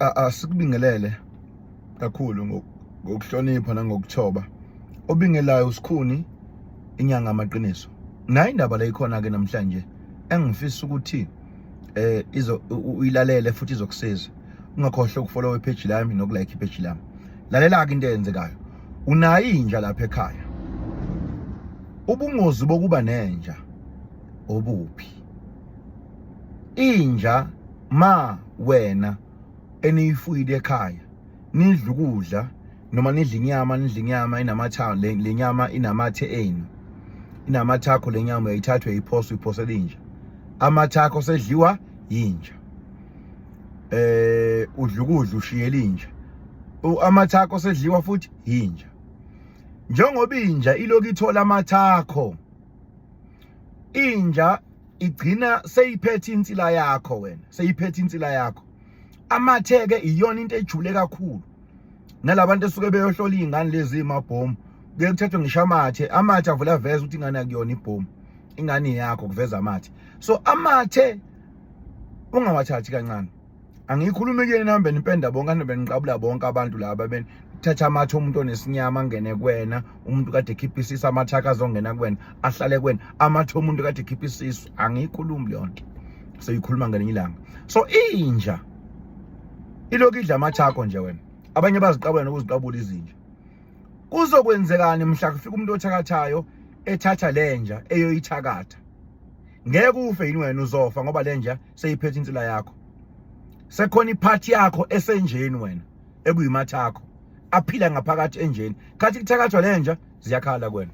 Asikubingelele kakhulu ngokuhlonipha nangokuthoba. Obingelayo uSikhuni inyanga amaqiniso. Nayi indaba la ikhona ke namhlanje engifisa ukuthi eh izo uyilalele futhi izokusiza. Ungakhohlwa ukufollow ipage lami nokulike ipage lami. Lalela ke into eyenzekayo. Unayo inja lapha ekhaya. Ubungozi bokuba nenja obuphi? Inja ma wena eniyifuyile ekhaya nidla ukudla noma nidla inyama, nidla inyama inamatha, le nyama inamathe enu, inamathe akho le nyama uyayithatha uyayiphosa, uyiphosela inja, amathe akho sedliwa yinja. Udla ukudla ushiyela inja, amathe akho sedliwa futhi yinja. Njengoba inja ilokhu ithola amathe akho, inja igcina seyiphethe insila yakho wena, seyiphethe insila yakho. Amathe-ke iyona into ejule kakhulu. Nalabantu esuke beyohlola iy'ngane lezi mabhomu, kuye kuthathwe ngisho amathe, amathe avula aveza ukuthi ingane akuyona ibhomu, ingane yakho, kuveza amathe. So amathe ungawathathi kancane. Angiyikhulumi kuyena nihambe nipenda bonke, nihambe niqabula bonke abantu laba benithatha amathe omuntu onesinyama angene kuwena, umuntu kade ekhipha isisu, amathe akhe azongena kuwena, ahlale kuwena, amathe omuntu kade ekhipha isisu. Angiyikhulumi leyo nto, soyikhuluma ngelinye ilanga. So inja ilokhu idla amathe akho nje wena, abanye baziqabula nokuziqabula izinja. Kuzokwenzekani mhla kufika umuntu othakathayo ethatha lenja eyoyithakatha? Ngeke ufe yini wena? Uzofa ngoba lenja seyiphethe insila yakho, sekhona iphathi yakho esenjeni wena ekuyimathakho aphila ngaphakathi enjeni. Khathi kuthakathwa lenja, ziyakhala kuwena.